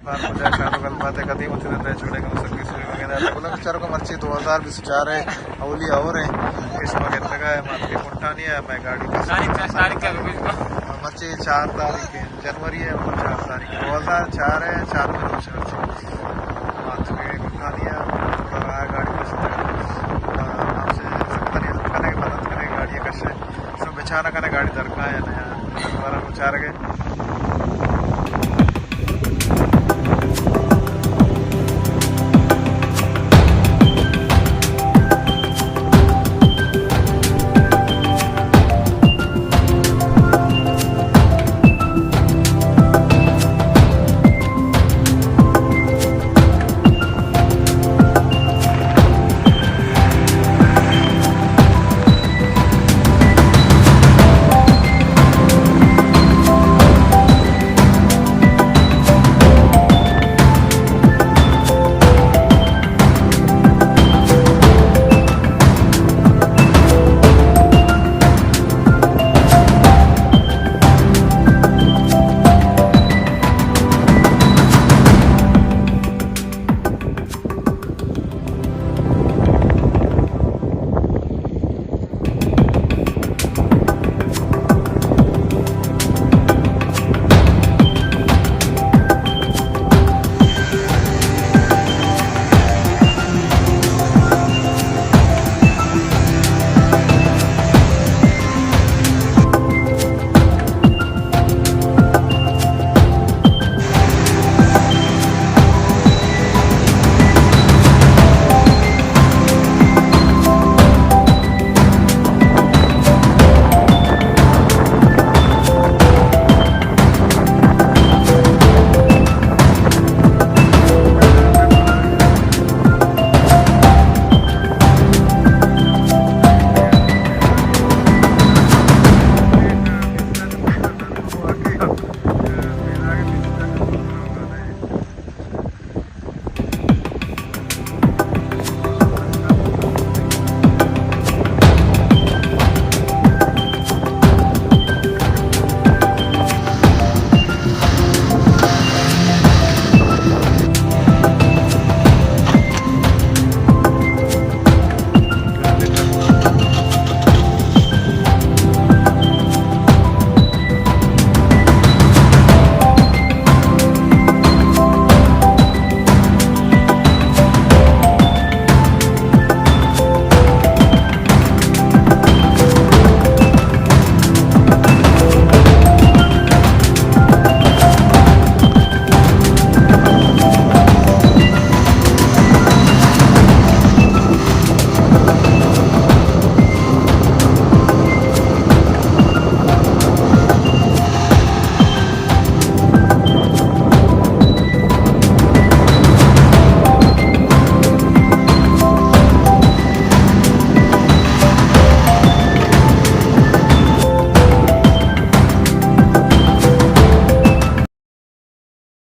کجا شادو گل بات ہے، کدی مت دے چھوڑے گا سروس وغیرہ۔ بولا بیچاروں کو مرچی دو ہزار بیس چار ہے، اولی اور ہے، اس وقت لگا ہے، مات کے کنٹانی ہے، میں گاڑی تاریخ، تاریخ کا کچھ۔ مرچی چار تاریخ ہے، جنوری ہے، اور چار تاریخ، دو ہزار چار ہے، چار میں روچ مرچی۔ مات کے کنٹانی ہے، تھوڑا رہا گاڑی بس۔ آپ سے سب کنی ہیلپ کرے، مدد کرے، گاڑی کشے۔ سب بیچارہ کرے، گاڑی درکا ہے نا، دوبارہ بیچارہ کے